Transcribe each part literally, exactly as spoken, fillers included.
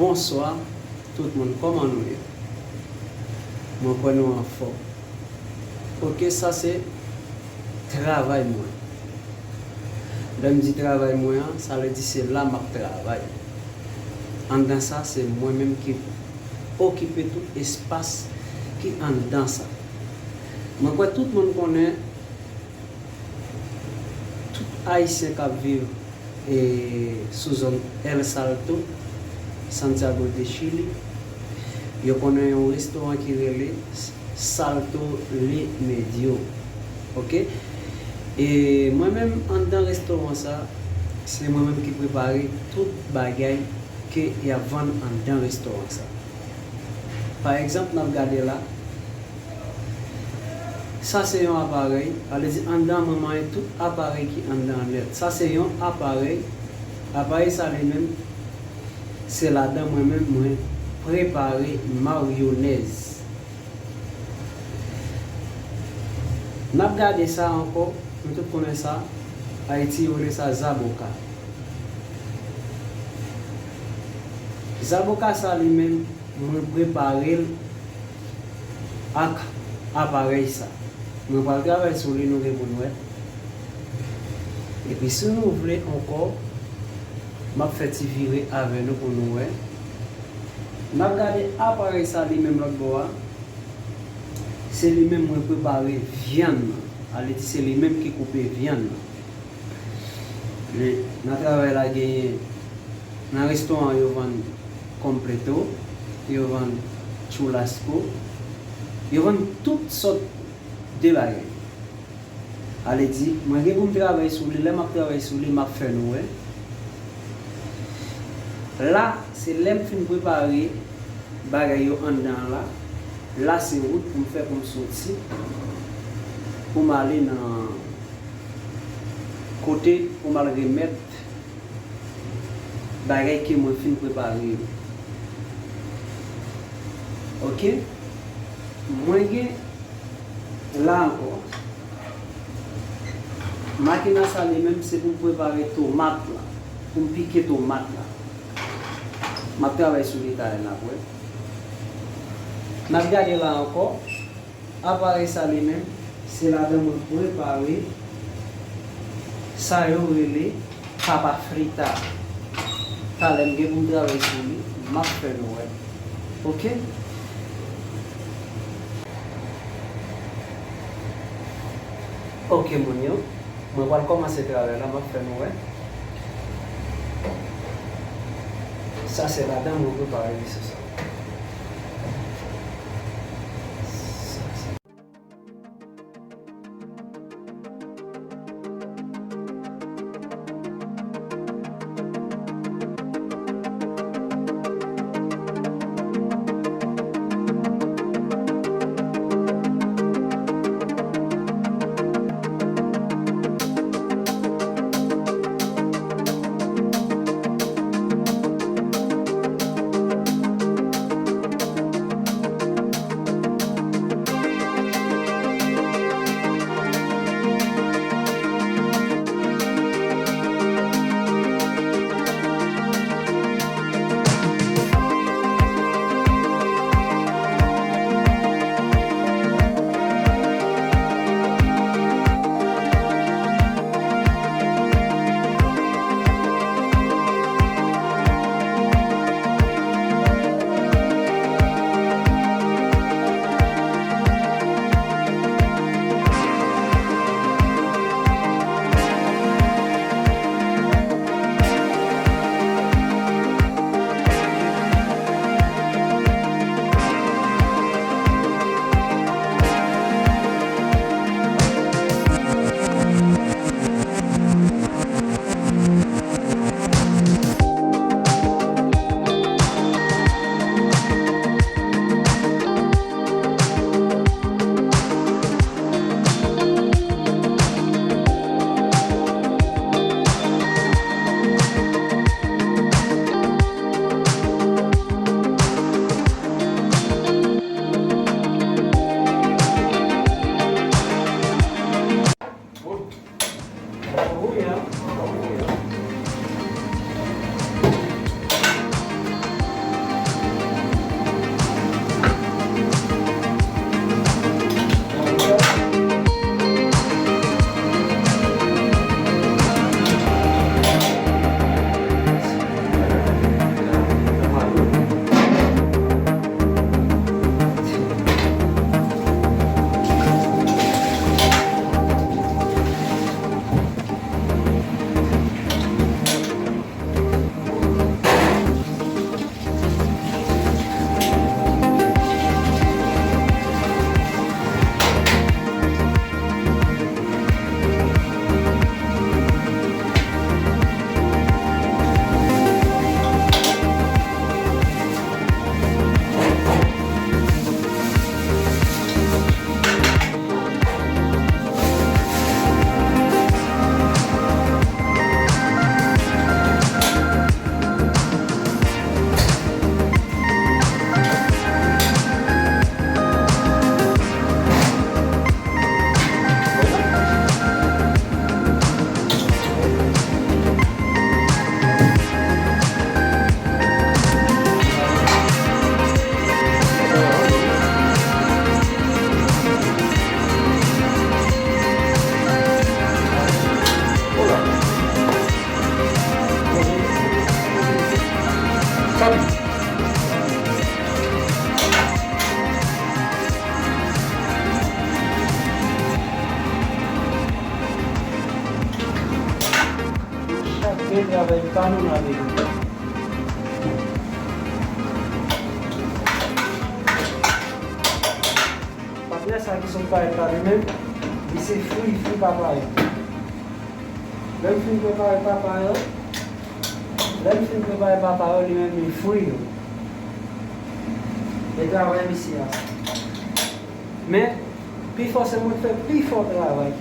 Bonswa tout moun, kòman nou ye? Mwen kwè nou anfòm. Oke, sa se travay mwen. Lè m di travay mwen an, sa vle di se la m ap travay. Anndan sa, se mwen menm ki okipe tout espas ki anndan sa. Mwen kwè tout moun konnen, tout Ayisyen k ap viv e sou zòn El Salto, Santiago de Chile, yo konnen yon restoran ki rele Salto Le Medio. Oke? E mwen menm, anndan restoran sa, se mwen menm ki prepare tout bagay ke y ap vann anndan restoran sa. Pa egzanp, n ap gade la, sa se yon aparèy, sa vle di anndan mwen manyen tout aparèy ki anndan nèt. Sa se yon aparèy, aparèy sa li menm, se ladan mwen menm mwen prepare mayonèz. N ap gade sa ankò, nou tout konnen sa, Ayiti yo rele sa zaboka. Zaboka sa li menm, mwen prepare l ak aparèy sa. Mwen pral travay sou li, nou gen pou n wè. Epi si nou vle ankò, m ap fè ti vire avè nou pou nou wè. N ap gade aparèy sa li menm lòt bò a. Se li menm mwen prepare vyann nan. Sa vle di se li menm ki koupe vyann nan. Men, nan travay la genyen, nan restoran yo vann completo, yo vann churrasco, yo vann tout sòt de bagay. Sa vle di, mwen gen pou m travay sou li, lè m ap travay sou li, m ap fè nou wè. La, se lè m fin prepare bagay yo anndan an la. La, se wout pou m fè pou m soti, pou m ale nan kote pou m al remèt bagay ke mwen fin prepare yo. Oke? Mwen gen la ankò. Makina sa li menm se pou m prepare tomat la, pou m pike tomat la. M ap travay sou li talè n ap wè. N ap gade la ankò. Aparèy sa li menm, se ladan mwen prepare sa yo rele papa frita. Talè m gen pou m travay sou li, m ap fè nou wè. Oke? Oke, moun yo. Mwen pral kòmanse travay la, m ap fè nou wè. Sa se ladan mwen prepare li se sa. Patnè sa ki sot parèt la, li menm, li se fri, fri papay. Lè m fin prepare papay yo, lè m fin prepare papay yo, li menm li fri yo. E travay misye a. Men, pifò se moun fè pifò travay.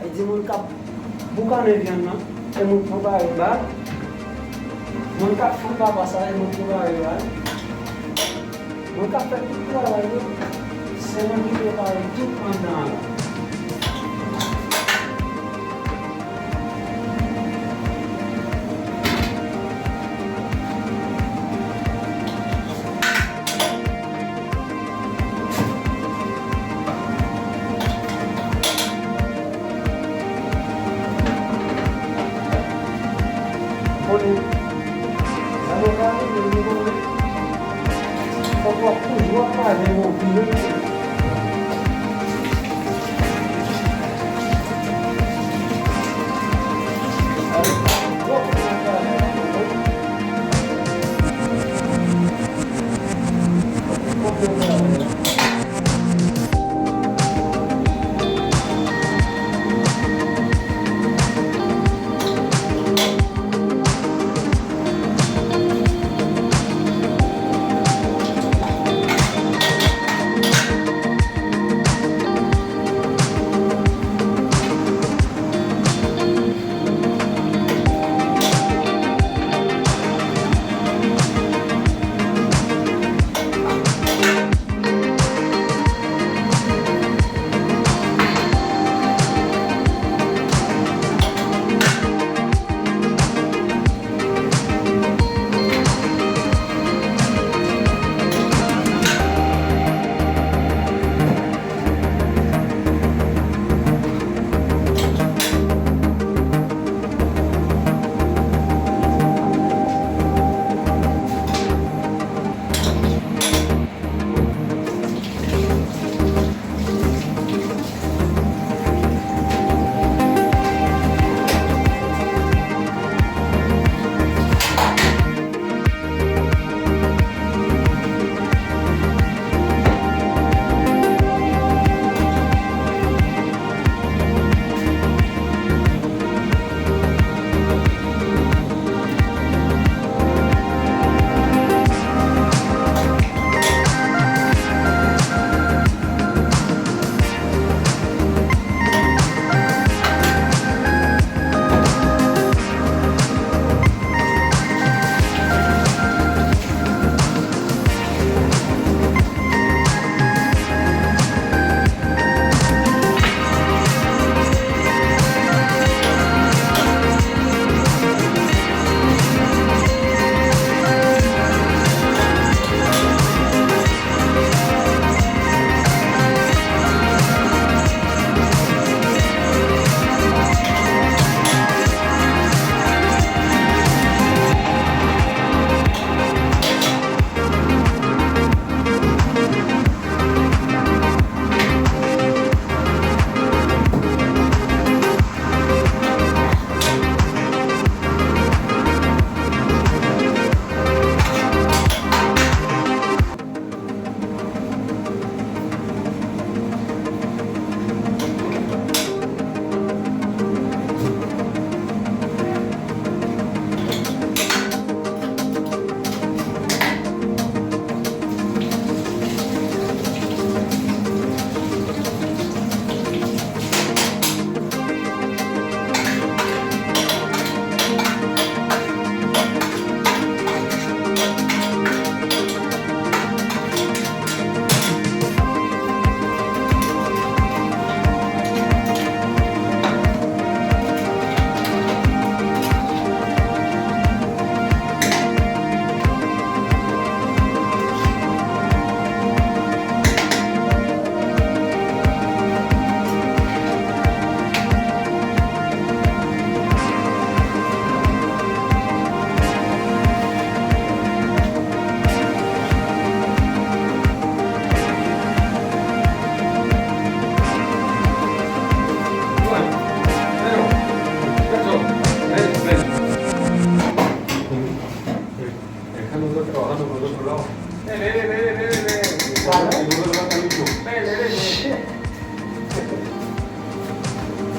Li di moun k ap boukannen vyann nan, e moun k prepare bal, moun k ap fri papa sa, e moun k prepare bal. Mwen ka fè tout travay yo, se mwen ki prepare tout anndan an la. Konnen, sa nou ka rive, nou konnen. Fòk w ap toujou ap lave yon pil.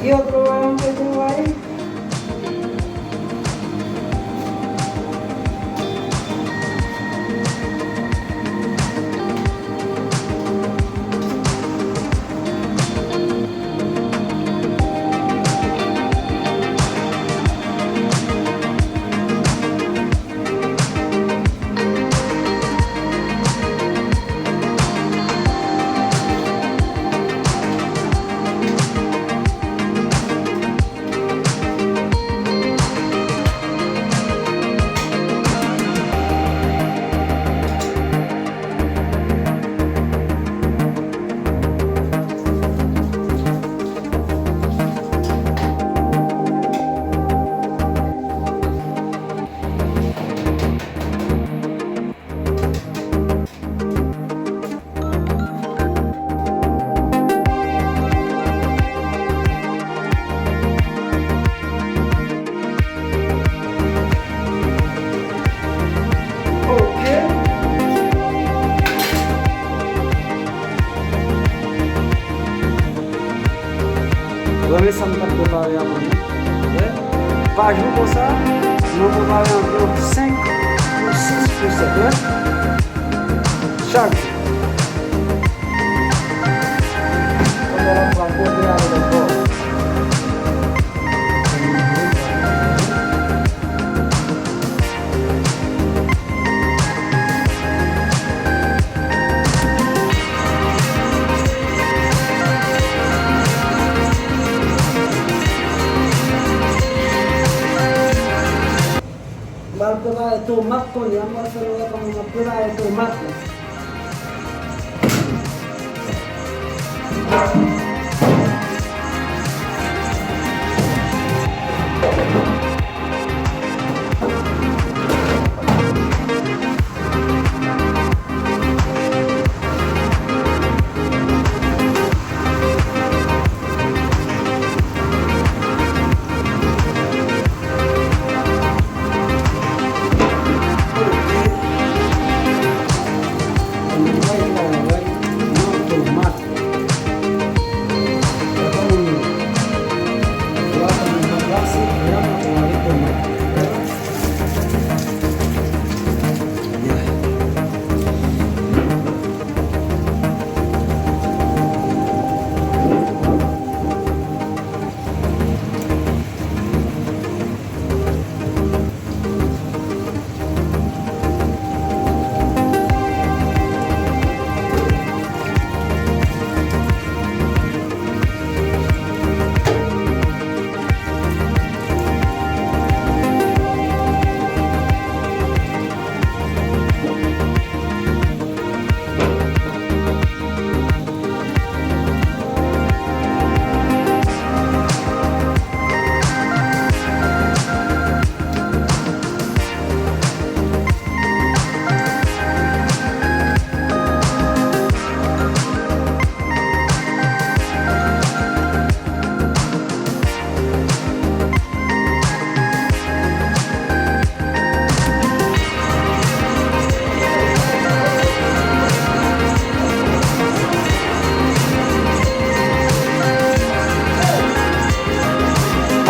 Yo, travay, ann fè travay. Ok. Renmen sa m t ap prepare a pou nou. Wè. Pa jou konsa, nou prepare anviwon senk pou sis pou sèt, wè. Chak jou. Kounye a la, m pral poze avèk ankò. M pral prepare tomat kounye a, m pral fè nou wè kòman m ap prepare tomat la.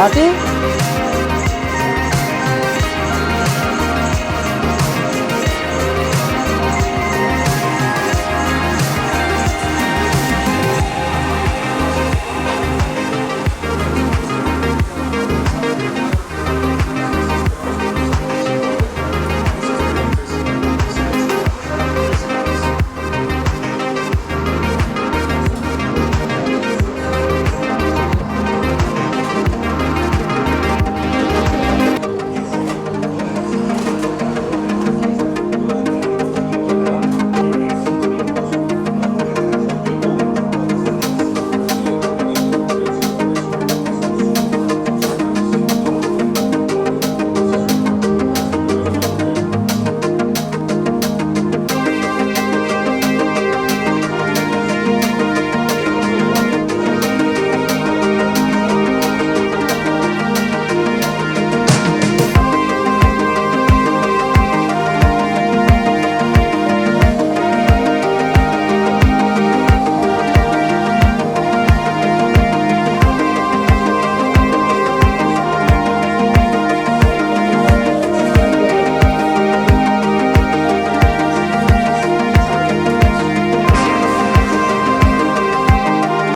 Ati?